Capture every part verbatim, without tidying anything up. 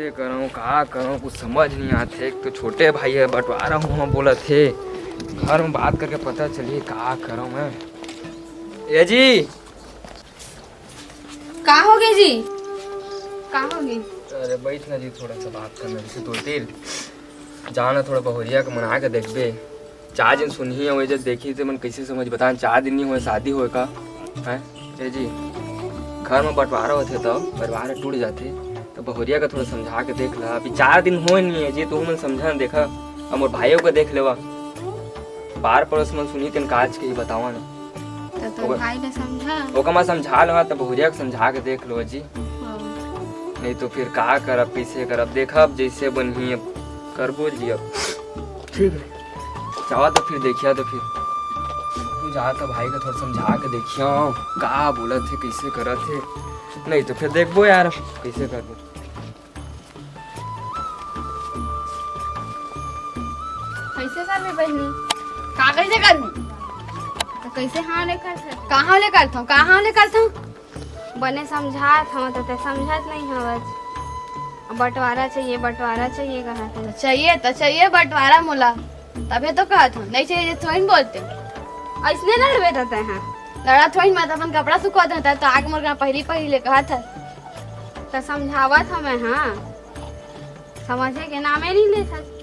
कइसे करंव, का करंव, कुछ समझ नइ आत हे। एक तो छोटे भाई ह, बंटवारा हुआ बोलत हे, घर में बात करके पता चलही का करंव मैं। ए जी, का होगे जी? का होगे? अरे बइठ ना जी, थोड़ा सा बात करना हे तोर तीर। जा ना, थोड़ा बहुरिया के मना के देखबे। चार झन सुनही, अउ ए जग देखही, ते मन कइसे समझ, बता ना, चार दिन नइ होय, शादी होय का? हैं? ए जी, घर में बंटवारा होथे त परिवार टूट जाथे, त बहुरिया के थोड़ा समझा के देख ला। अभी चार दिन होय नइ हे जी, तुहू मन समझा ना, देखा, अब मोर भाइयों के देख लेवा, पार पड़ोस मन सुनही, तेन काज के ही बतावा ना। त तोर ओकर भाई ले समझा। ओकर मैं समझा लेवा, त बहुरिया के समझा के देख लो जी। हाँ। नहीं तो फिर का करब, कइसे करब, देखब जइसे बनही, अब करबो जी अब। ठीक हे। चावा तो फिर देखिया तो फिर। तू जा तो भाई के थोड़ा समझा के देखिया, का बोलत हे, कइसे करत हे। नहीं तो फिर देखबो यार, अब कइसे करबो। कइसे करबे बहिनी? का कइसे करबे? त कइसे हाँ ले करथस? कहाँ ले करथंव? कहाँ ले करथंव? बने समझात हंव त ते समझत नइ हवस। बंटवारा चाहिए, बंटवारा चाहिए कहत हस। त चाहिए, त चाहिए बंटवारा मोला, तभे तो कहत हंव, नइ चाहिए जे थोड़ी न बोलते। अइसने लड़बे त तैं हा। लड़ा थोड़ी, मैं त अपन कपड़ा सुखोत हंव, त आके मोर करा पहिली पहिली ले कहत हस। त समझावत हंव मैं, हाँ। समझे के नामे नइ लेथस।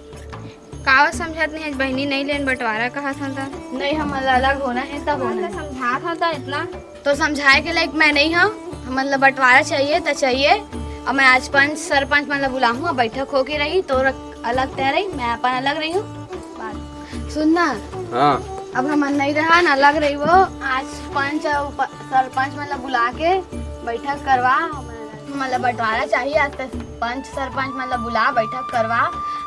का वो समझत नइ हस बहिनी, नइ लेन बंटवारा कहत हंव त? नहीं, हमन ला अलग होना हे, तब होना हे। समझात हंव त इतना। तो समझाए के लायक मैं नइ हंव, हमन ला बंटवारा चाहिए त चाहिए। अउ मैं आज पंच सरपंच मन ला बुलाहूं, अब बैठक होके रही, तोर अलग तैं रही, मैं अपन अलग रही हूँ। बात सुन ना। हाँ। अब हमन नइ रहन, अलग रही वो। आज पंच अउ प-, सरपंच मन ला बुला के बैठक करवा, हमन ला बंटवारा चाहिए। आज तक पंच सरपंच मन ला बुला, बैठक करवा,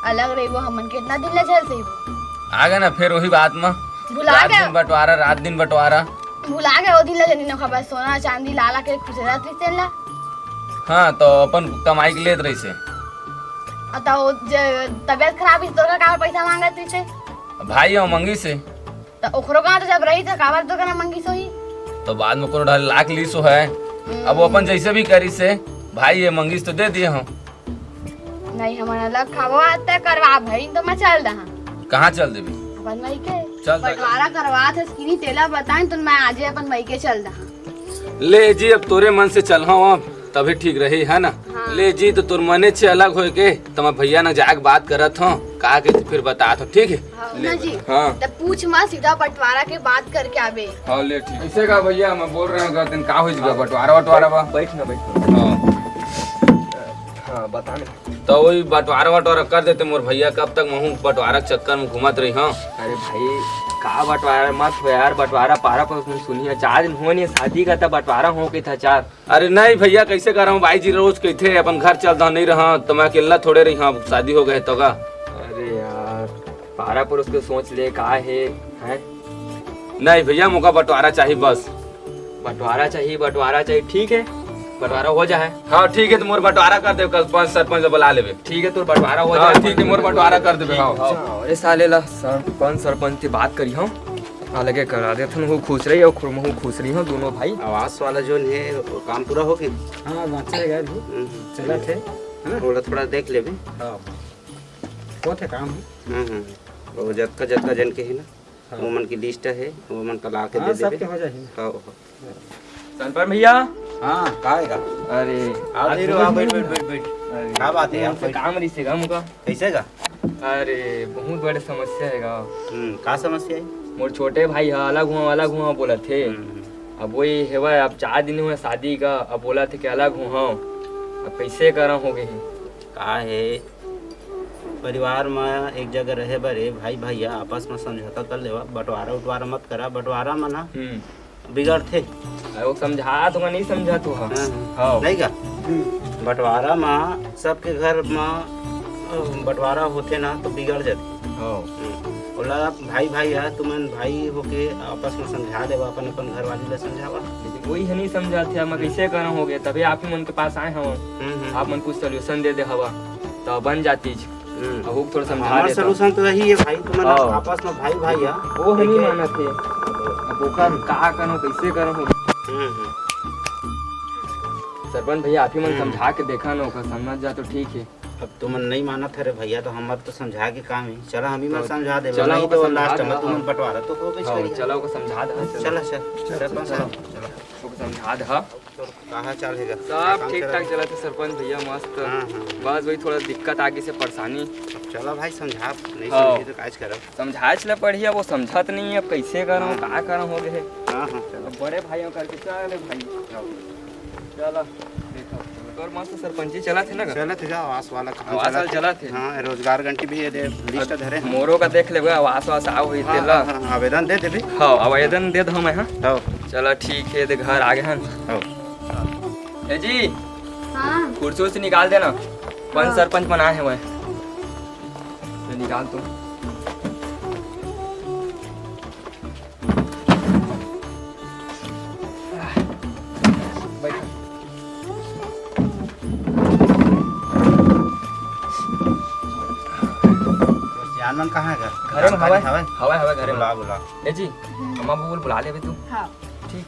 अलग रही वो। हमन कितना दिन ले झेल सही वो। आ गे ना फिर वही बात में। भुला रात गे। दिन बंटवारा, रात दिन बंटवारा। भुला गे वो दिन ले, जनी नोखा बस सोना चांदी ला ला के खुश रहत रहिस तेन ला। हाँ, तो अपन कमाई के लेत रहिस हे। अ, त वो जे तबियत खराब रहिस, तोर करा काबर पैसा मांगत रहिस हे? भाई, वो मंगिस हे। त ओखरो करा तो जब रहिस त काबर तोर करा मंगिस होही? तो बाद में कोनो ढंग ला के लिस होही। हम्म। अब वो अपन जइसे भी करिस हे, भाई, ये मंगिस तो दे दिए हंव। नहीं, हमन अलग खाबो, आज तय करवा भई, तो मैं चल दहा। कहाँ चल देबे? अपन मइके। चल दहा। बंटवारा करवात हस कि नहीं, तेला बताएं, तो मैं आजे अपन मइके चल दहा। ले जी, अब तोरे मन से चलहूँ, अब तभी ठीक रही, है ना? हाँ। ले जी, तो तोर मने छे अलग होए के, तो मैं भैया ना जाके बात करत हूँ, का के फिर बतात हूँ, ठीक है? हाँ, ले ना जी। हाँ। तब पूछ मत, सीधा बंटवारा के बात करके आबे। हाँ, ले ठीक। ऐसे का भैया, मैं बोल रहे हूँ, का दिन का हो जाएगा, बंटवारा, बंटवारा बा? बैठ ना, बैठ ना। हाँ। हाँ, बता ना। तो वही बंटवारा, बंटवारा कर देते मोर भैया, कब तक महूँ बंटवारा के चक्कर में घूमत रही हूँ। अरे भाई, का बंटवारा मत हो यार, बंटवारा पारा पर उसने सुनी है, चार दिन होने शादी का, तब बंटवारा हो के था चार। अरे नहीं भैया, कैसे करहूँ, भाई जी रोज कहिथे अपन घर चल दो, नहीं रहा तो मैं अकेला थोड़े रही हूँ, शादी हो गए तो का। अरे यार, पारा पड़ोस के सोच ले का हे, हैं? नहीं भैया, मोका बंटवारा चाहिए बस। बंटवारा चाहिए, बंटवारा चाहिए, ठीक है, बंटवारा हो जाए। हाँ ठीक है, तो मोर बंटवारा कर दे, कल पंच सरपंच बुला लेबे। ठीक है, तोर बंटवारा हो हाँ, जाए। ठीक है, मोर बंटवारा कर देबे, हाँ। हाँ, अरे साले ला सर-, पंच सरपंच से बात करी हूँ, अलगे करा देथन, वो खुश रही और महूँ खुश रही हूँ, दोनों भाई। आवास वाला जोन हे, वो काम पूरा हो गया? हाँ, बाँचे हे यार, हम्म। चलत हे, है ना? थोड़ा, थोड़ा देख लेबे। हाँ, होत हे काम। हम्म, हम्म। वो जतका, जतका जन के हे ना, हाँ। वो मन की लिस्ट हे, वो मन का ला के हाँ, दे देबे। सबके हो जाही। हाँ, हाँ। सरपंच भैया। हाँ, का हे का? अरे, आ, आज दे रो, बहुत आ, बैठ, दिन बैठ, बैठ, बैठ। अरे, का बात हे यार, हमसे बैठ। काम रहिसे गा मोका। कैसे गा? अरे, बहुत बड़े समस्या हे गा। हम्म, का समस्या हे? मोर छोटे भाई ह अलग हुआ, अलग हुआ बोलत हे। हम्म। अब वही हेवय, अब चार दिन हुए शादी का, अब बोलत हे कि अलग हुआ। अब कैसे करा हो गए हे? का हे, परिवार म एक जगह रहे बर हे, भाई भाई ह आपस म समझौता कर लेवा, बंटवारा उटवारा मत करा, बंटवारा म ना हम्म। बिगड़थे। अरे वो समझा तो का नहीं समझा तू ह। हाँ, हाँ। हाँ। नहीं का? हम्म। बंटवारा म सबके घर म, अ, बंटवारा होथे ना तो बिगड़ जाथे। हाँ। हम्म। ओला भाई भाई ह, तुमन भाई होके आपस म समझा लेवा, अपन अपन घर वाली ला समझावा। लेकिन वही ह नहीं समझा थे, मैं हम्म। कैसे करा हो गए, तभी आप ही मन के पास आए हवन। हम्म, हम्म। आप मन कुछ solution दे दे हवा, तो बन जातीच। हम्म। अहू के थोड़ा समझा हमर देता। Solution तो यही हे भाई, तुमन हाँ। आपस म भाई भाई ह। वो ह नहीं ठीक हे। मानत हे। अब ओकर का करो, कैसे करो हो? हम्म, हम्म। सरपंच भैया, आप ही मन हम्म। समझा के देखा ना, ओकर समझ जा तो ठीक हे। अब तुमन नहीं मानत हरे भैया, तो हमर तो समझा के काम है। चला, हम ही मन तो समझा देबे, चला, नहीं ओकर तो समझा लास्ट में दे, तुमन हाँ। बंटवारा तो हो गई हाँ, करिया। चला, ओकर समझा दे, हाँ, चला। चला, चल, चला, सरपंच चला। साहब, चला। ओकर समझा दे, हाँ। कहाँ चाल है गा? सब काम ठीक चलत ठाक है? चलत है सरपंच भैया, मस्त। हाँ, हाँ। बस वही थोड़ा दिक्कत आगे से परेशानी। अब चला भाई, समझा, नहीं हाँ। समझी तो काज करब। समझाए चला पड़ही, अब वो समझत नहीं है, अब कैसे करूँ, हाँ। का करूँ, हो गए। हाँ, हाँ, चला। अब बड़े भाइयों करके चल भाई। हाँ। चला, देखो, तोर मस्त सरपंची चलत है ना गा? चलत है गा, आवास वाला काम आवास वाला चलत है। चलत है। हाँ, रोजगार गारंटी भी ये दे, लिस्ट धरे हैं। मोरो का देख लेबे, आवास वास आव होई हाँ, तेला। हाँ, हाँ, आवेदन दे देबे। हाँ, आवेदन दे दो मैं, हाँ। हाँ। चला, ठीक है, दे घर आ गए हैं। हाँ। ए जी, हाँ। कुर्सी उर्सी निकाल देना, पंच हाँ। सरपंच मन आए हैं वह, तो निकाल तू। सियान मन कहाँ है घर? घरे में हवे। हवे? हवे, हवे, घरे में। बुला, बुला। ए जी, अम्मा बबू ल बुला लेबे तू। हाँ। ठीक।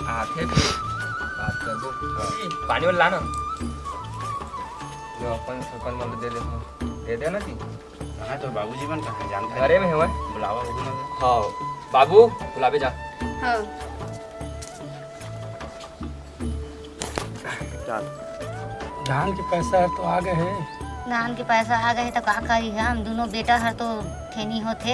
आथे फिर बात करबो। जी, पानी वाला लाना। जो अपन सरपंच मन दे दे, दे देना जी। कहाँ तोर बाबूजी मन कहाँ? जानता है? घरे में हवे। बुलावा बाबू मन। हाँ, बाबू, बुलावे जा। हाँ। चल। धान के पैसा हर तो आ गए हे। धान के पैसा आ गए हे तो का करी हम? दोनों बेटा हर तो ठेनी होथे,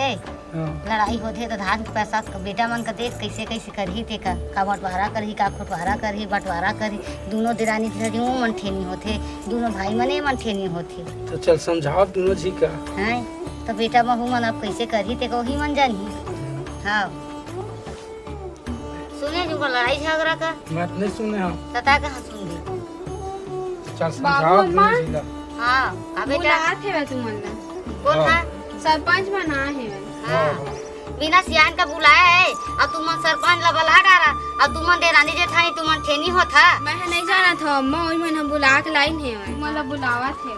हाँ। लड़ाई होथे तो धान के पैसा बेटा मन का देख कैसे कैसे करही ते का, का बंटवारा करही, का खोटवारा करही, बंटवारा करही। दोनों देरानी जेठानी मन ठेनी होथे, दोनों भाई मने मन ठेनी होथे। तो चल समझाओ दोनों जी का। हैं? तो बेटा बहू मन अब कैसे करही ते का वही मन जानही। हाँ। सुने जुगा लड़ाई झगड़ा का? मैं तो नहीं सुने हूँ। तता कहाँ सुन ली? चल बाबू समझाओ अम्मा। दोनों जी ला। हाँ, का बेटा? बुलात हे तुमन ला। कौन हाँ। था? सरपंच मन आए हे। हाँ। हाँ। बिना सियान का बुलाया है, अब तुमन सरपंच ला बुला डारा, अब तुमन देरानी जेठानी तुमन ठेनी होथा। मैं ह नहीं जानत हूँ अम्मा, वही मन ह बुला के लाइन हे। मोला बुलावत हे।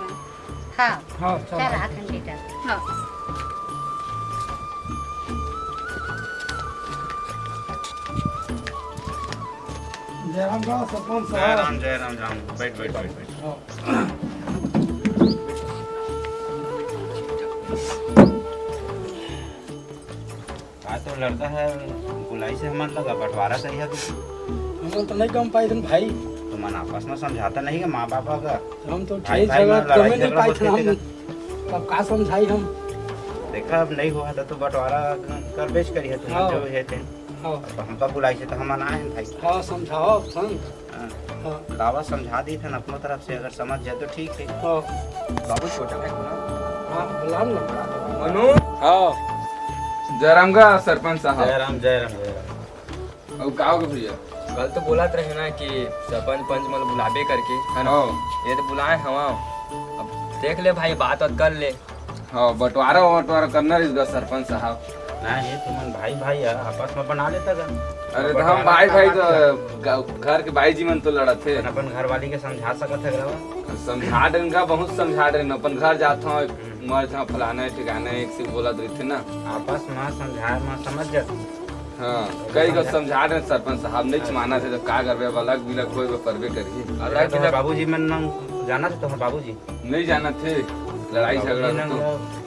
हाँ। हाँ, चल। चल, आ घंटे तक। हाँ। जय राम बा, सरपंच जय साहब। राम, जय राम, जय राम। बैठ, बैठ, बैठ, बैठ। हाँ। का तो लड़का है, बुलाई से हमन लगा बंटवारा करिया कुछ। हमन तो नहीं कम पाई थन भाई। तुमन आपस में समझाता नहीं का माँ बाप का? हम तो भाई, ठीक भाई झगड़ा में लड़ाई कमे नहीं झगड़ा पाई होते थन हम। थे। तब का समझाई हम? देखा, अब नहीं हुआ था तो बंटवारा कर बेच करिया तुमन हाँ। जो है थे। हाँ। तो हमका बुलाई से तो हमन आए हैं भाई। हाँ, समझाओ थन। हाँ। हाँ। लावा समझा दी थन अपनो तरफ से, अगर समझ जाए तो ठीक है। हाँ। बाबू छोटा भाई को ना। हाँ, बुलाओ ना। मनु। हाँ। जयराम का सरपंच साहब। जयराम, जयराम, जयराम। अब का हो गया भैया? कल तो बोलत रहे ना कि सरपंच पंच मन बुलाबे करके, है ना? हाँ। ये तो बुलाए हवा। अब देख ले भाई, बात वात कर ले। हाँ, बंटवारा वंटवारा करना रहिस गा सरपंच साहब। नहीं, तुमन भाई भाई है, आपस में बना लेता गा। अरे तो बंटवारा हम भाई भाई तो करना गा। ग-, घर के बाई जी मन तो लड़त हे। अपन, अपन घर वाली के समझा सकत है गा। समझा देन का, बहुत समझा देन, अपन घर जात हूँ, हम्म। मर जा फलाना है, ठिकाना है, एक से बोलत रहिथे ना। आपस में समझाए में समझ जाते। हाँ, कई गो समझा देन सरपंच साहब, नहीं मानत हे तो का करबे, अब अलग बिलग होए बर परबे करही। अलग बिलग बाबूजी मन नंग जाना थे, तोहर बाबूजी। नहीं जानत हे, लड़ाई झगड़ा तो।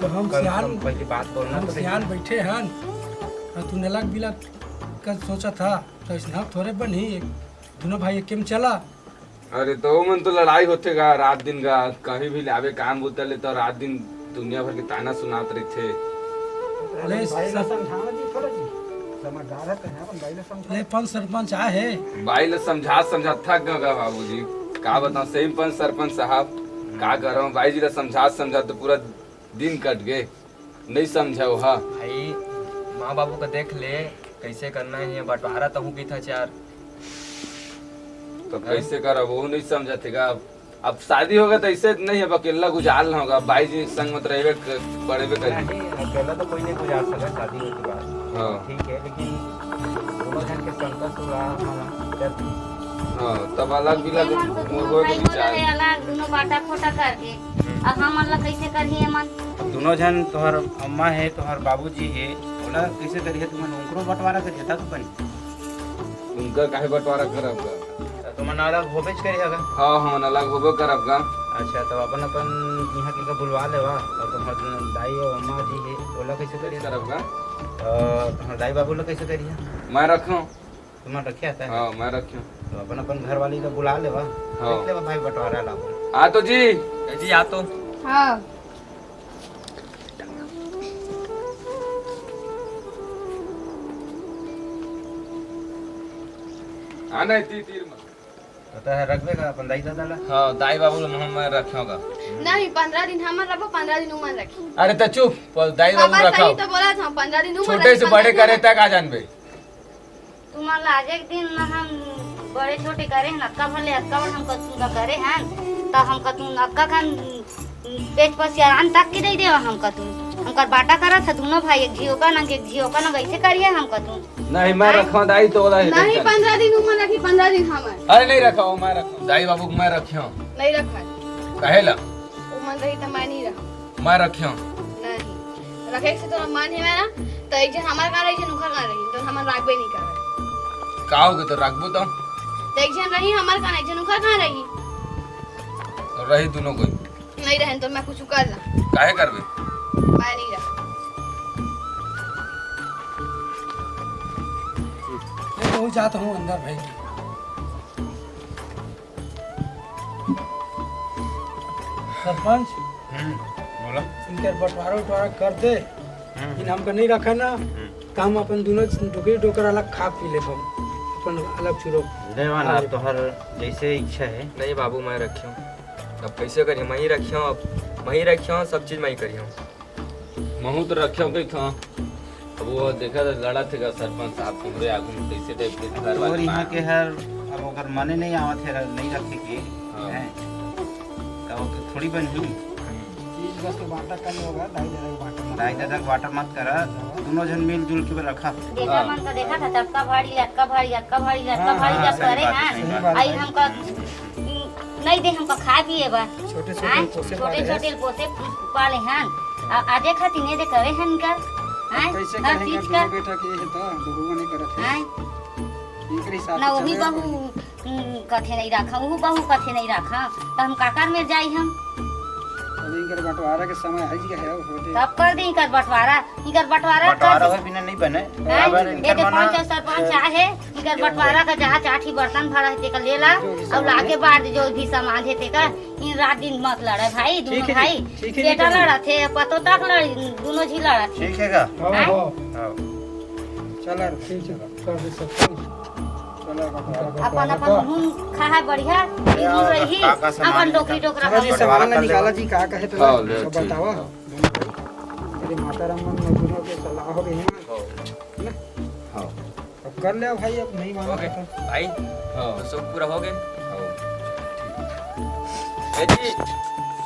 तो हम कम से सियान, कम पहली बात बोलना हम तो सियान सही। बैठे हन, और तू अलग बिलग का सोचा था, तो इसने हम थोड़े बनी, दोनों भाई एक में चला। अरे तो ओमन तो लड़ाई होथे गा रात दिन गा, कहीं भी लावे काम बुता ले तो रात दिन दुनिया भर के ताना सुनात रहिथे। अरे ले भाई ला सब समझाना जी, थोड़ा जी समझदार है, कन्या अपन भाई ला समझा। ले पंच सरपंच आए हे। बाई ला समझा समझा थक गए गा बाबूजी, का बताऊं सही पंच सरपंच साहब, का करूं बाई जी ला समझा समझा तो पूरा दिन कट गए, नहीं समझा वो हा। भाई माँ बाबू का देख ले, कैसे करना है बंटवारा तहूँ की था चार। तो कैसे करब, वो नहीं समझत हे गा। अब शादी होगा तो ऐसे नहीं, अब अकेला गुजार ना होगा, बाई जी संग मत रहबे क-, पड़ेबे करी। नहीं, अकेला तो कोई नहीं गुजार सकता शादी होने के बाद। हाँ। ठीक है, लेकिन दोनों जन के संतोष हुआ, हम करती। हाँ, तब अलग बिलग एमन तो मोर दोनों होए के भाई हो विचार। रहे अलग, दोनों बाटा खोटा करके। हम्म। अब हमन ला कैसे करही एमन? अब दोनों जन तोहर अम्मा हे, तोहर बाबूजी हे, ओला कैसे करिहे तुमन? उनकरो बंटवारा करिहे तब बनी। उनका काहे बंटवारा करब गा? तुमन अलग होबेच करिहा गा। हाँ, हमन अलग होबो करब गा। अच्छा, तब अपन अपन इहाँ के बुलवा लेवा, अउ तुम्हर दाई अउ अम्मा जी हे, ओला कइसे करिहा? करब गा। अ, तुम्हर दाई बाबू ला कइसे करिहा? मैं रखूँ। तुमन रखे आता है? हाँ, मैं रखूँ। तो अपन अपन घर वाली ला बुला लेवा। हाँ। देख लेवा भाई बंटवारा ला। आ तो जी। ए जी, आ तो। हाँ। आना है ती-, तीर में। तो तैं रखबे का अपन दाई ददा ला? हाँ, दाई बाबू ला हम मैं रखूँगा। नहीं, पंद्रह दिन हमन रखबो, पंद्रह दिन उमन रखी। अरे तो चुप, प-, दाई बाबू हाँ, बस रखा। सही तो बोला था, पंद्रह दिन उमन छोटे रखी, से पंद्रह बड़े दिन करे उमन तक आ जानबे। तुमन ला आज एक दिन हम बड़े छोटे करे हन, अक्का भले अक्का बड़ हम कतू का करे हन, त हम कतू अक्का खान पेट पर सियारान तक के दे देवा हम कतू। हमकर बाटा करत ह दोनों भाई, एक झी ओकर नंग, एक झी ओकर नंग, ऐसे करिए हम कतू। नहीं, मैं हाँ? रखा दाई तो वाला है, नहीं, टेंशन। पंद्रह दिन उमन रखी, पंद्रह दिन हमर। अरे नहीं रखा, मैं रखा। दाई बाबू को मैं रखियो। नहीं रखा। कहे ला? उमन रही त मैं नहीं रहा। मैं रखियो। नहीं। रखे से तोरा मन हे ना, तो एक झन हमार कहाँ रही, एक झन उखर कहाँ रही, तो हमन राखबे नहीं करब। का होगे तो राखबो तो? तो एक झन रही हमार कहाँ, एक झन उखर कहाँ रही? तो रही दोनों कोई। नहीं रहन तो मैं कुछ कर ला। काहे करबे? मैं नहीं रहा। मैं तो जात हूँ अंदर भाई। सरपंच, हम्म, बोला। इनकर बंटवारा उटवारा कर दे। हम्म। इन हमका नहीं रखा ना, हम्म। तो हम अपन दोनों डोकरी डोकर अलग खा पी लेब हम, अपन अलग चुरो। देवा ना, हाँ। तोहर जैसे इच्छा है। नहीं बाबू, मैं रखियो। अब कैसे करियो? मैं ही रखियो, अब मैं ही रखियो, सब चीज मैं ही करियो। महू तो रखे हो कहीं था। अब वो देखा था, लड़ा थे का सरपंच साहब, तुम्हरे आगू में कैसे टाइप के घर वाले और यहाँ मार। के हर, अब अगर मने नहीं आवत है, नहीं रखे के, हाँ। हैं, तो वो तो थोड़ी बनही। चीज बस तो बांटा कर लो होगा, दाई दादा को बांटा मत दाई करो। दादा को बांटा मत करा, दोनों जन मिलजुल के रखा। देखा हाँ। मन तो देखा था, चक्का भारी, लक्का भारी, अक्का भारी, लक्का हाँ, भारी हाँ, जब सही करे बात है, ना, सही बात है। आई हमका नहीं दे, हमका खाए पिए बा। छोटे छोटे आय, पोसे छोटे पाले। छोटे पोसे पाले हन। आ, आजे खातिर नहीं दे करे हन का। आय, कैसे हर करेंगे चीज अपने का। बेटा के ये तो बहू नहीं करत है। आय। इनकरे साथ ना वही चले। बहू, हम्म, कथे नहीं रखा, वो बहू कथे नहीं रखा, तो हम काकर में जाई हम? अब इनकर बंटवारा के समय आई गया है, हो दे। तब कर दे इनकर बंटवारा। इकर बंटवारा बंटवारा कर होए बिना नहीं बने। हैं? अब इनकर एक मना पंच अउ सरपंच आहे, इकर बंटवारा का जहाँ चाठी बर्तन भरा है, तेका ले ला, जो भी अउ सामान लाके है। बांट, जो भी सामान है, तेका इन रात दिन मत लड़े भाई, दोनों ठीक है जी, भाई। ठीक है जी, बेटा ठीक है। लड़ा थे, पतो तक लड़, दोनों झी लड़ा थे। ठीक है का? हाँ, हैं? हाँ। हाँ। चला, ठीक है, कर दे सब काम। चला, बंटवारा। अपन, अपन नून खा है बढ़िया, ए, तीनों और रही, का, का सामान अपन है? डोकरी डोकरा चला जी, खा। सामान बंटवारा ला कर निकाला लेवा। जी, का कहे तो हाँ, ले, सब ठीक, बतावा। हाँ। अरे माता राम मन मजदूरों के सलाह हो गई है। हाँ। है ना? हाँ। अब कर ले भाई, अब नहीं माना ओके, तो। भाई, हाँ। तो सब पूरा हो गए? हाँ। ए जी,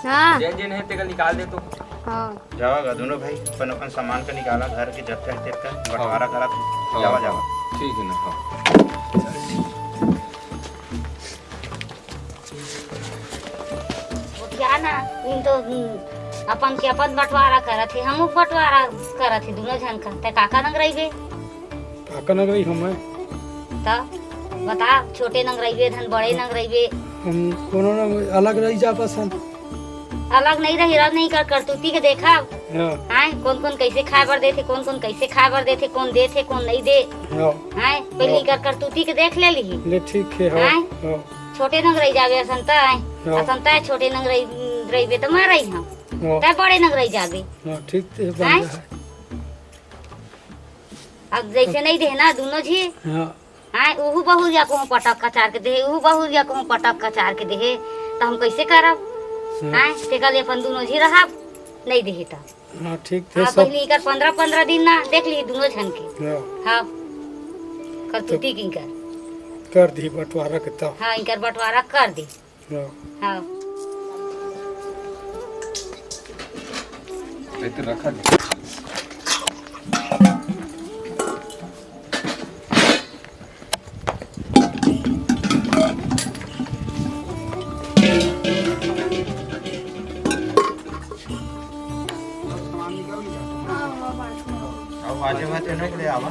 हाँ। जेन जेन है, तेका निकाल दे तो। हाँ। जावा गा दोनों भाई, अपन अपन सामान का निकाला, घर के जब तक तेरे का बंटवारा हाँ। करा, हाँ, जावा, हाँ। जावा। ठीक है ना, हाँ। क्या ना, इन तो, हम्म, अपन के अपन बंटवारा करत हे, हमू बंटवारा करत हे, दोनों झन का। तै काका नंग रहिबे? काका नंग रही हमें। त बता, छोटे नंग रहिबे, धन बड़े नंग रहिबे। हम कोनो नंग अलग रही जा पसंद। अलग नहीं रही, रह नहीं कर, करतूती के देखा। हाँ। आय, कौन कौन कैसे खाए बर देथे, कौन कौन कैसे खाए बर देथे, कौन देथे, कौन नहीं दे। हाँ। आय, पहली हाँ। कर करतूती के देख ले ली। ले ठीक है, हाँ। आय? हाँ। छोटे नंग रही जाबे, असन त आय। हाँ। असन त आय, छोटे नंग रही, रहिबे त मैं रही हम। हाँ। तै बड़े नंग रही जाबे। हाँ, ठीक ते बन आय? जा है। अब जैसे नहीं देहे ना, दोनों झी। हाँ। आय, उहू बहुरिया कहूँ पटक कचार के देहे, उहू बहुरिया कहूँ पटक कचार के देहे, त हम कैसे करब? हाँ। आय, तेकर ले अपन दोनों झी रहब, नहीं देहे त। हाँ, ठीक थे हाँ, सब। पहले इकर पंद्रह, पंद्रह दिन ना देख ली दोनों झन के। हाँ। हाँ। करतूती तो की इनकर। कर दी बंटवारा के तब। हाँ, इनकर बंटवारा कर दी। हाँ। हाँ। ये तो रखा दे। अब बाजे भाते न पड़े आवा।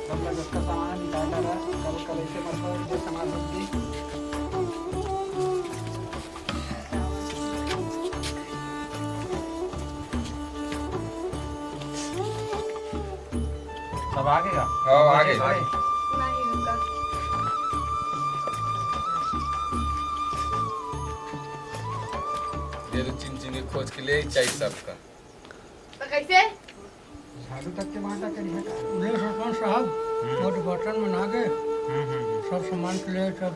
सब ला जतका सामान निकाल डाला, कल, कल ऐसे मत हो, जो सामान रख दी। सब आगे का? हाँ, आगे। आगे। नहीं, रुका। ये तो चिन चिन के खोज के ले आई चाहिए सबका। तो कैसे? झाड़ू तक के बांटा करिए का? नहीं, सरपंच साहब, हम्म। वो तो बर्तन में ना गए, हम्म, हम्म, हम्म। सब सामान के लिए सब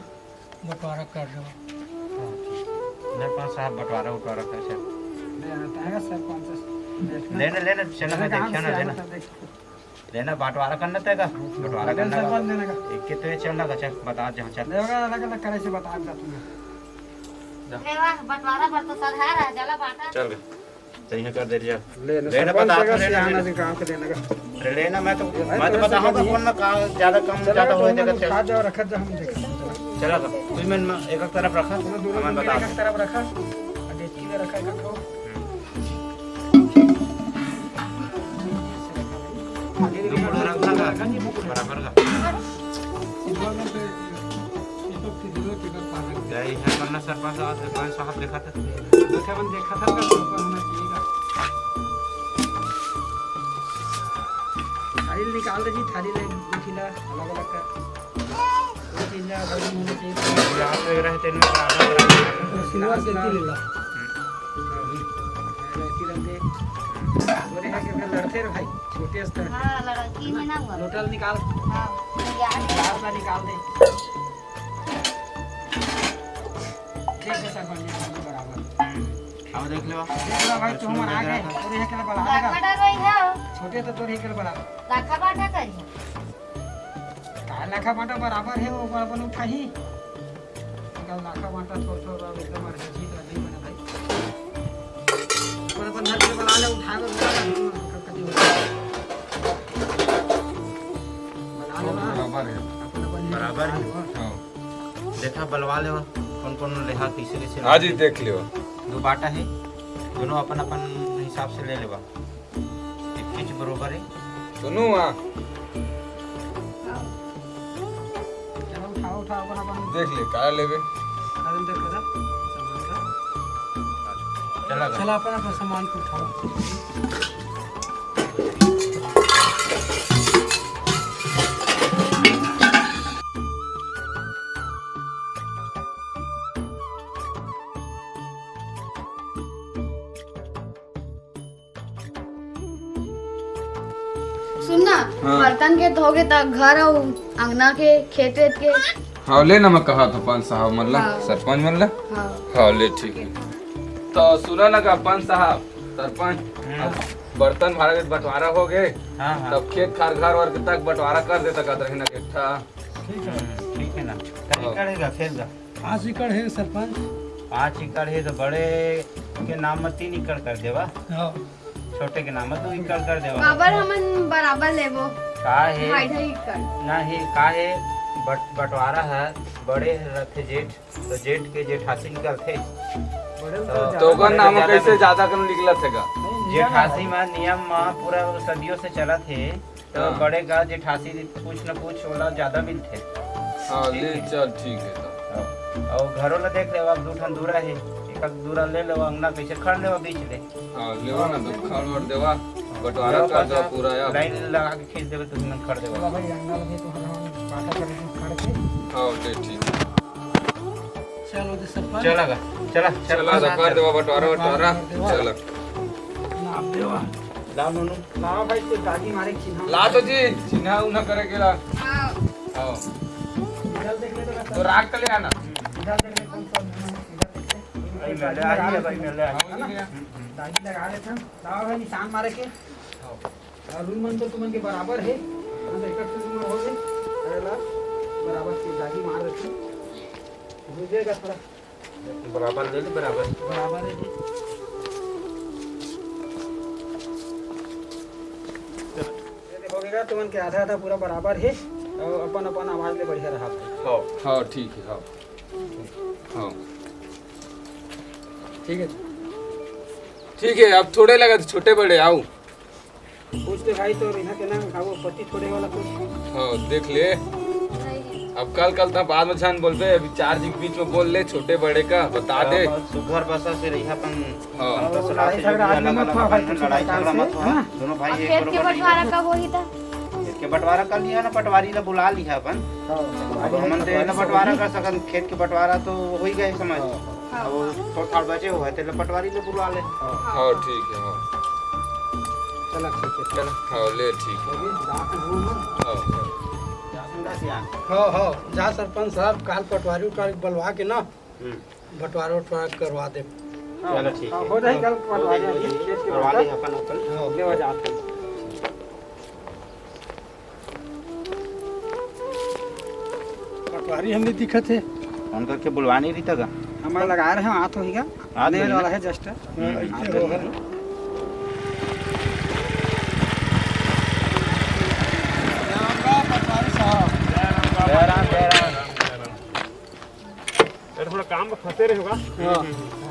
बंटवारा कर दो। हाँ, ठीक। सरपंच साहब, बंटवारा उटवारा कर, चल। ले, आता है सरपंच, देखना। लेना, लेना, चल, मैं देखिया ना, लेना। लेना, बंटवारा करना तेगा, बंटवारा करना। सरपंच लेना का। एक के तो ये चल लगा, चल, बता, जहाँ चल। ले, अलग अलग करे से बता देता तुम्हें। जा। ले, वाह, बंटवारा पर तो सरहा रहा, चला बांटा। चल गए। सही कर दे रिया। ले ना, लेना, सरपंच बता, का लेना, सियाना लेना। जी गाँव के लेने का। अरे लेना, मैं तो, मैं तो बताऊंगा कौन ना का ज्यादा कम, चला ज्यादा तो होए हम देगा, चल। खा जाओ, रखा जाओ, हम देख। चला तो, तू मन में एक एक तरफ रखा, दोनों, दोनों मन बता एक एक तरफ रखा, और डेचकी में रखा इकट्ठो। दो मुड़ा रखना का, बराबर का। क्या इधर करना सरपंच साहब, सरपंच साहब देखा था। देखा मन देखा था का, कौन कौन होना चाहिए का। थाली निकाल दे जी, थाली ले, देखी ला, अलग अलग कर। वो चीज ना, अलग होना चाहिए। यहाँ पे रहते हैं, बराबर, बराबर। सिल्वर के तिल ला। लड़की रंग के। तोरे है के लड़ते रे भाई, छोटे स्तर। हाँ, लड़की में ना हुआ। लोटल निकाल। हाँ, यार। गिलास ला निकाल दे। ठीक है सर, बढ़िया, बढ़िया, बराबर। अब देख लो। देख लो भाई, तू हमारा आगे, तोरे है के बड़ा आगे। लाखा डर रही है। छोटे तो तोरे है के बड़ा। लाखा बांटा करिए। का लाखा बांटा बराबर है, वो अपन उठाही। कल लाखा बांटा थोड़ थोड़ बार एकदम अर्जेंसी तो नहीं बना भाई। अपन अपन घर पे बना ले, उठा ले, उठा ले, कति हो। बना ले ना। बराबर है। अपन अपन बराबर है। हाँ। देखा, बलवा लेवा, कौन कौन लेहा, कैसे कैसे आज ही लेहा। देख लेवा। दो बांटा है, दोनों अपन अपन हिसाब से ले लेवा। इक्कीस बरोबर है। सुनो, हाँ। चलो, उठाओ, उठाओ, अपन, अपन। देख ले, का लेबे? अरे, देख ले, सामान का। चला गा। चला, अपन, अपन सामान को उठाओ। सुन ना, हाँ। बर्तन के धोगे त घर अउ अंगना के, खेत वेत के। हाँ, ले ना, मैं कहा था पंच साहब मन ला, हाँ। सरपंच मन ला। हाँ। हाँ, ले, ठीक है। तो सुना ना का पंच साहब, सरपंच, हम्म। अब बर्तन भाड़ा के बंटवारा हो गए, हाँ, हाँ। तब खेत खार घर वर तक बंटवारा कर देता का रहे ना इकट्ठा। ठीक है। हम्म, ठीक है ना। हाँ। कहीं करेगा खेत का? पाँच एकड़ हे सरपंच। पाँच एकड़ हे तो बड़े के नाम म तीन एकड़ कर देवा। हाँ। छोटे के नाम म दू एकड़ कर देवा। काबर हमन बराबर लेबो? का हे? ढाई ढाई एकड़। नहीं, का हे? बट-, बंटवारा हे, बड़े रथे जेठ, तो जेठ के जेठासी निकलथे। बड़े तो तो ओकर नाम म ज्यादा कैसे नहीं। ज्यादा कन निकलत हे गा? जेठासी म नियम म पूरा सदियों से चलत हे। तो हाँ। बड़े का जेठासी कुछ न कुछ ओला ज्यादा मिलथे। हाँ, ठीक ले हे? चल, ठीक हे तो। हाँ। अउ घरो ला देख लेवा, अब दू ठन दूरा हे, एक आध दूरा ले लेवा, अंगना कैसे खड़ लेवा बीच ले। हाँ, लेवा ना तो खड़ वड़ देवा, बंटवारा कर देवा पूरा यार। लाइन लगा के खींच देबे, तुम खड़ देवा। चला भाई, अंगना लगे तो हम बाटा कर खड़ के। हाँ, ले ठीक। चलो, तो सरपंच। चला गा, चला, चला, चला, तो कर देवा बंटवारा, बंटवारा, बंटवारा। चला। नाम देवा। ला नोनू। ला भाई, तो दागी मारे चिन्हा। ला तो जी, चिन्हा उन्हा करे के ला। हाँ। हाँ। इधर देख ले तो तो राख के ले आना। इधर देख ले, कौन सा इधर देख ले। भाई, मैं ले आई है, भाई, मैं ले आई। हाँ, वही ले आ। दागी लगा लेते हैं। ला भाई, निशान मारे के। हाँ। अउ रूम मन तो तुमन के बराबर हे। हाँ, तो एक ठो रूम हो गए। अरे ला, बराबर से दागी मार देते हैं। हो जाएगा थोड़ा। बराबर ले ले, बराबर। बराबर हे जी। ये देखो बेटा, तुमन के आधा आधा पूरा बराबर हे, अउ अपन अपन आवाज ले बढ़िया रहा भाई। हाँ। हाँ, ठीक हे, हाँ। हाँ। ठीक हे। ठीक हे, अब थोड़े लगा तो छोटे बड़े आओ। पूछ ले भाई, तो इहाँ के ना, का वो पति छोड़े वाला कुछ? हाँ, देख ले। अब कल, कल तक बाद में झन बोलबे, अभी चार जी के बीच में बोल ले, छोटे बड़े का बता दे। बस सुघर बसा से रही अपन। हाँ। बस लड़ाई झगड़ा आदमी अलग मत अलग हो भाई, अपन, कुछ लड़ाई झगड़ा मत हो। हाँ। दोनों भाई अब एक खेत के बरोबर बंटवारा रहिए। कब होही त? खेत के बंटवारा कर लिहा ना, पटवारी ला बुला लिहा अपन। हाँ। अब हमन तो ना बंटवारा कर सकन, खेत के बंटवारा तो हो ही गए समझ। हाँ। अब वो थोड़ा थाड़ बचे हुआ है, तेला पटवारी ले बुला ले। हाँ, ठीक है, हाँ। चला, ठीक है, चला। हाँ, ले, ठीक है। अभी रात में घूम। हाँ। जा सुंदर सियान। हाँ, हाँ, जा सरपंच साहब, काल पटवारी उटवारी बलवा के ना, हम्म। बंटवारा उटवारा करवा दे। चलो, ठीक है। हो जाही, काल पटवारी हो जाही, खेत के करवा बंटवारा। ले अपन, अपन। हाँ। ले, हो जाते हैं। पटवारी हमने दिखत हे। फोन करके बुलवा नहीं रही था का? हमारा लगा रहे हैं, हाथ होही का? हाथ आने होही वाला ना? है just। हाँ, इतने हो गए। पटवारी साहब। जय राम, जय राम। अरे, थोड़ा काम में फंसे रहे होगा। हाँ।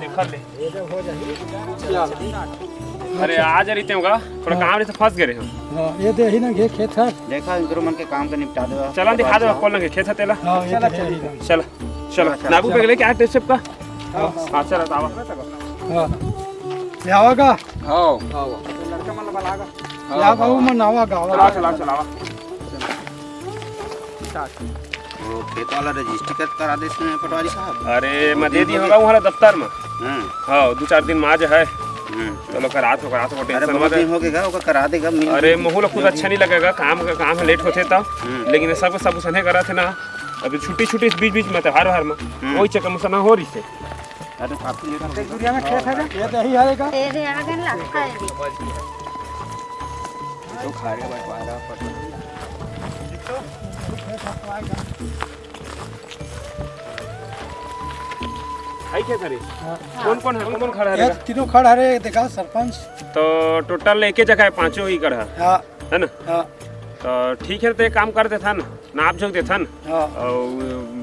देखा ले। ये तो हो जाही। चल। अरे, आ जा रही होगा, थोड़ा हाँ। काम रहे तो फंस गए रहे हो। हाँ, ये दे ही ना, ये खेत है। देखा, इनकरो मन के काम का निपटा देवा। चला, दिखा दो, कौन लगे खेत है तेला। हाँ, ये चला, तो है ही ना। चला, चला। चला, नागू चला। पे ले क्या टेस्ट का? हाँ। हाँ, चला, आवा। हाँ। ले आवा का? हाँ। हाँ। लड़का मन ला बलागा। हाँ, या बाबू हाँ। मन आवा का, आवा। चला, चला, चला, आवा। वो खेत वाला रजिस्ट्री कर, करा दे इसमें पटवारी साहब। अरे, मैं दे दी होगा वहाँ दफ्तर में। हम्म। हाँ, दो चार दिन में आज है। हम्म। चलो, करा दो, करा दो, अरे, टेंशन बहुत मत। दिन हो गया, ओकर करा देगा, मिल अरे, महू ला खुद अच्छा नहीं लगेगा, काम का, काम लेट होथे तब। हम्म। लेकिन सब, सब उसने करा थे ना, अभी छुट्टी, छुट्टी इस बीच, बीच में त्योहार, व्योहार में, हम्म। वही चक्कर में सना हो रही से। अरे, काफी लेट हो गया। दूरिया में खेत है क्या? ये दही है का? ये दे आगे ना, लगता है। तो खा रहे भाई, पा रहा, पता नहीं। भाई, क्या करे? हाँ। कौन, कौन है? कौन, कौन खड़ा ये रहेगा? तीनों खड़ा रहे, देखा सरपंच। तो टोटल एक ही जगह है, पांचों ही खड़ा है। हाँ। है ना? हाँ। तो ठीक है, तो एक काम कर देथन, नाप जोख देथन। हाँ। और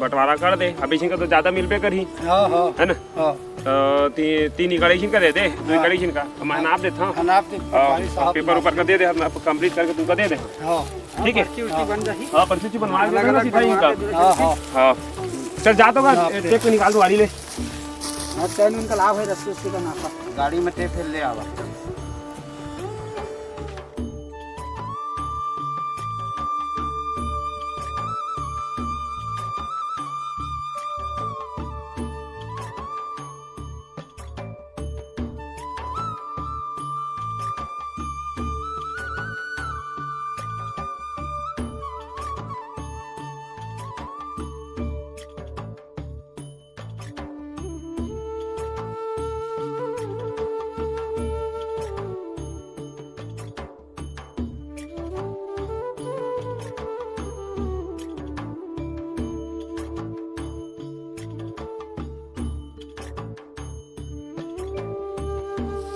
बंटवारा कर दे, अब इसी का तो ज्यादा मिलबे करही। हाँ, हाँ। है ना? हाँ। तो ती-, तीन एकड़ इसी का दे दे, दो हाँ। एकड़ इसी का, मैं हाँ। नाप देता हूँ। हाँ, नाप दे, और पटवारी साहब पेपर नाप ऊपर का दे दे, हम आपको कंप्लीट करके तुमको दे दे। हाँ। ठीक है? पर्ची उर्ची बन जाही। हाँ, पर्ची उर्ची बनवा के अलग दे दे, अलग सिपाही बनवा का। के दे दे। हाँ, हाँ। हाँ। चल, जा तो का, हाँ, टेप तो निकाल दो, वाली ले। हाँ, चैन उनका लाभ है, रस्सी उस्सी का नापा। गाड़ी में टेप है, ले आवा।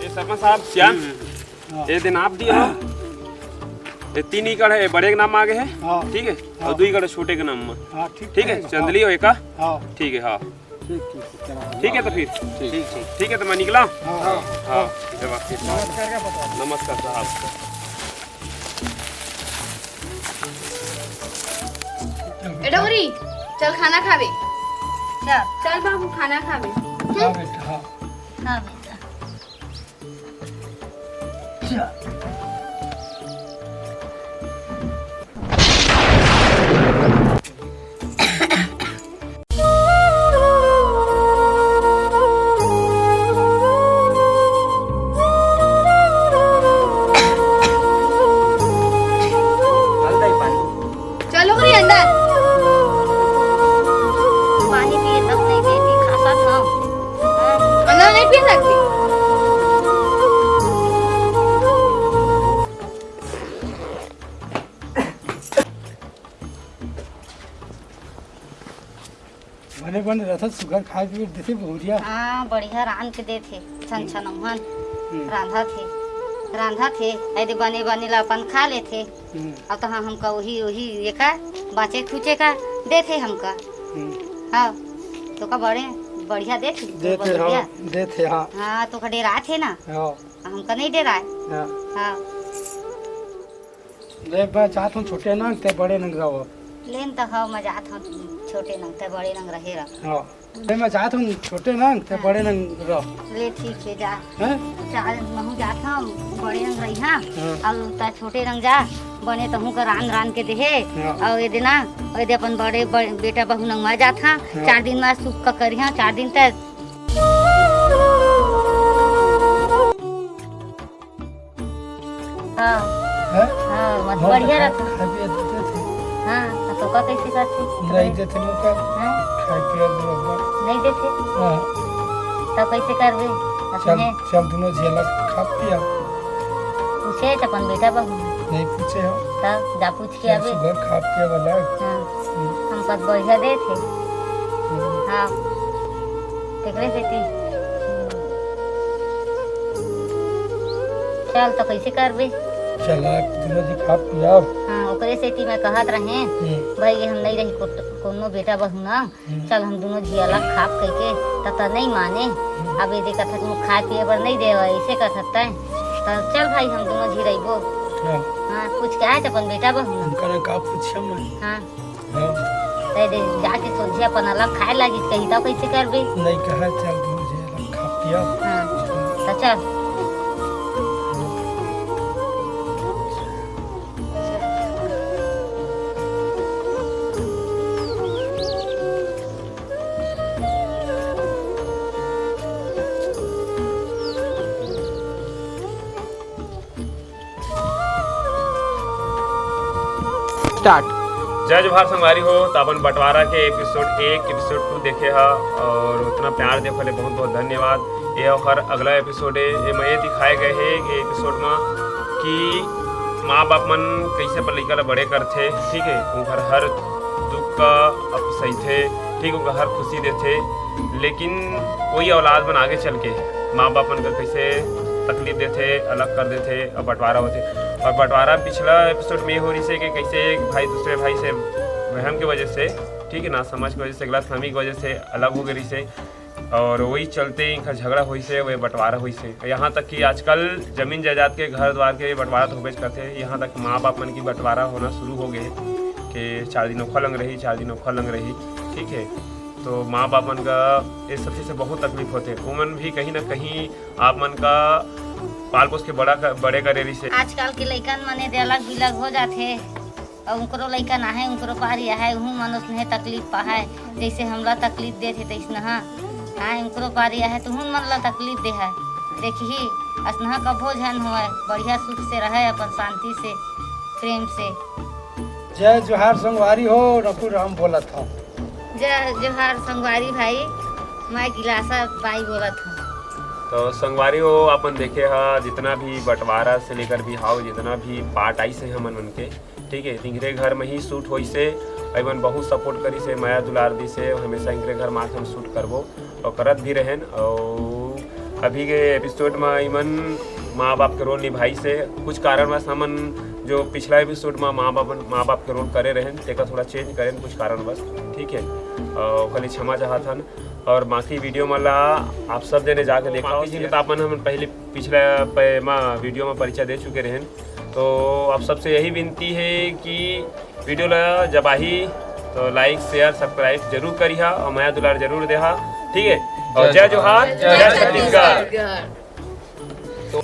ये सरपंच साहब, सियान, हम्म। हाँ। ये दे नाप दिया। ये तीन एकड़ है, ये बड़े के नाम आ गए है। हाँ। ठीक है? हाँ। और दो एकड़ छोटे के नाम में। हाँ, ठीक ठीक है? है। चंदली हो एका? हाँ। ठीक है, हाँ। ठीक, ठीक, चला। ठीक है, तो फिर? ठीक, ठीक। ठीक है, तो मैं निकला? हाँ, हाँ। हाँ, जय बाबा। नमस्कार का पता। नमस्कार साहब। ए डोरी, चल खाना खाबे। चल। चल बाबू, खाना खाबे। हाँ बेटा, हाँ। हाँ बेटा। चलो रे अंदर। पानी पिए तब नहीं देती, खासा था। अंदर नहीं पी सकती। बने बने रथत सुघर खाए पिए देथे बहुरिया। हाँ, बढ़िया रांध के देथे, छन छन ओहन हम्म। रांधत हे, रांधत हे, ऐदे बने बने ला अपन खा लेथे। हम्म। अब तो हाँ, हमका वही, वही एका बाँचे खुचे का देथे हमका। हम्म। हाँ, तो का बड़े बढ़िया देथे, देथे, हाँ, बढ़िया। देथे, हाँ। हाँ, तो का डेराथे ना। हाँ। हमका नहीं डेराए। हाँ। हाँ। ले, मैं जात हूँ छोटे नंग, ते बड़े नंग रहो। लेन त हव, मैं जात हूँ छोटे नंग, ते बड़े नंग रहे रह। हाँ। ले, मैं जात हूँ छोटे नंग, ते हाँ। बड़े नंग रहो। ले, ठीक है, जा। हैं? चार महू जात हूँ, बड़े नंग रही, हाँ। हाँ। अउ त छोटे नंग जा, बने तहूँ का रान रान के देहे। हाँ। अउ ये देना, अउ ये दे अपन बड़े, बड़े बेटा बहू नंग मैं जात हाँ। हाँ। चार दिन में सुख का करी, हाँ, चार दिन तक। हाँ। हैं? हाँ, मत मोर बढ़िया तो रहता। खाए पिए देते थे। हाँ, तो तोका कैसे करते? नहीं देते मोका। हाँ? खाए पिए बरोबर। नहीं देते? हाँ। तो कैसे करबे? चल, अपने चल दोनों झेला खा पिया। पूछे तो अपन बेटा बहू। नहीं पूछे हो। तब जा पूछ के चल अबे। सुबह खा पिया वाला। हाँ। हम्म। हम कत बढ़िया देथे। हम्म। हाँ। तेकरे सेती। चल, तो कैसे करबे? चला, दोनों जी खा पिया। हाँ, ओकरे सेती मैं कहत रहे, हम्म। भाई, हम नहीं रही को-, कोनो बेटा बहू ना, हम्म। चल, हम दोनों जी अलग खाब कहिके, त, त नहीं माने। हम्म। अब ये देखत हन, खाए पिए बर नहीं देवा, ऐसे कहत हन तैं। त चल भाई, हम दोनों जी रहिबो। हाँ। हाँ, पूछ के आए त अपन बेटा बहू ना। उनका ना का पूछे मैं? हाँ। हाँ। तै दे जाके सोझे अपन अलग खाए लागी कही, तब कैसे करबे? नहीं कहा, चल दोनों जी अलग खा पिया। हाँ, त चल। स्टार्ट। जय जोहार संगवारी हो, त अपन बंटवारा के एपिसोड एक, एपिसोड टू देखे हा अउ उतना प्यार देखे ले बहुत बहुत धन्यवाद। ये ओकर अगला एपिसोड है। ये में ये दिखाए गए है ये एपिसोड में कि माँ बाप मन कैसे अपन लइका ला बड़े करथे, ठीक है, उनकर हर दुख का अप सहिथे, ठीक, उनका हर खुशी देथे, लेकिन कोई औलाद मन आगे चल के माँ बाप मन का कैसे तकलीफ देथे, अलग कर देथे अउ बंटवारा होथे। अउ बंटवारा में पिछला एपिसोड में ये हो रही से कि कैसे एक भाई दूसरे भाई से वहम के वजह से, ठीक है, ना समझ के वजह से, गलतफहमी के वजह से अलग हो गए रही से, अउ वही चलते इनका झगड़ा होइस हे, वही बंटवारा होइस हे। यहाँ तक कि आजकल जमीन जायदाद के, घर द्वार के बंटवारा तो होबेच करथे, यहाँ तक माँ बाप मन की बंटवारा होना शुरू हो गए हे कि चार दिन ओखर लंग रही, चार दिन ओखर लंग रही, ठीक है। तो माँ बाप मन का ये सब चीज़ से बहुत तकलीफ होथे। उमन भी कहीं ना कहीं आप मन का पाल पोस के बड़ा कर, बड़े करे रहिस हे। आजकल के लइकन मन ये दे अलग बिलग हो जाथे। अउ उनकरो लइका ना हे, उनकरो पारी आहे, उहू मन उसने तकलीफ पाहे, जैसे हमला तकलीफ देत हे तैसनहा। हाँ, उनकरो पारी आहे, तो उहू मन ला तकलीफ दे है। देखही, असनहा कभो झन होए, बढ़िया सुख से रहे, अपन शांति से, प्रेम से। जय जोहार संगवारी हो, रघु राम बोलत हूँ। जय जोहार संगवारी भाई, मैं गिलासा बाई बोलत हूँ। तो संगवारी हो, अपन देखे हा, जितना भी बंटवारा से लेकर भी हाव, जितना भी पार्ट आइस हे हमन मन के, ठीक है, तिंगरे घर में ही शूट होइस हे। अउ एमन बहुत सपोर्ट करिस हे, मया दुलार दिस हे, हमेशा इंकरे घर में आके हम शूट करबो अउ करत भी रहेन। अउ अभी के एपिसोड में इमन माँ बाप के रोल निभाइस हे। कुछ कारणवश हमन जो पिछला एपिसोड में माँ बाप, माँ बाप के रोल करे रहेन, तेकर थोड़ा चेंज करेन कुछ कारणवश, ठीक है, अउ ओकर लिए क्षमा चाहत हन। अउ बाकी वीडियो मन ला आप सब जने जाके देखा, बाकी जिन तो अपन हमन पहले पिछला पे-, मा वीडियो में परिचय दे चुके रहेन। तो आप सबसे यही विनती है कि वीडियो ला जब आही तो लाइक, शेयर, सब्सक्राइब जरूर करिहा अउ मया दुलार जरूर देहा, ठीक है। अउ जय जय जोहार, जोहार, जय जय छत्तीसगढ़। छत्तीसगढ़। तो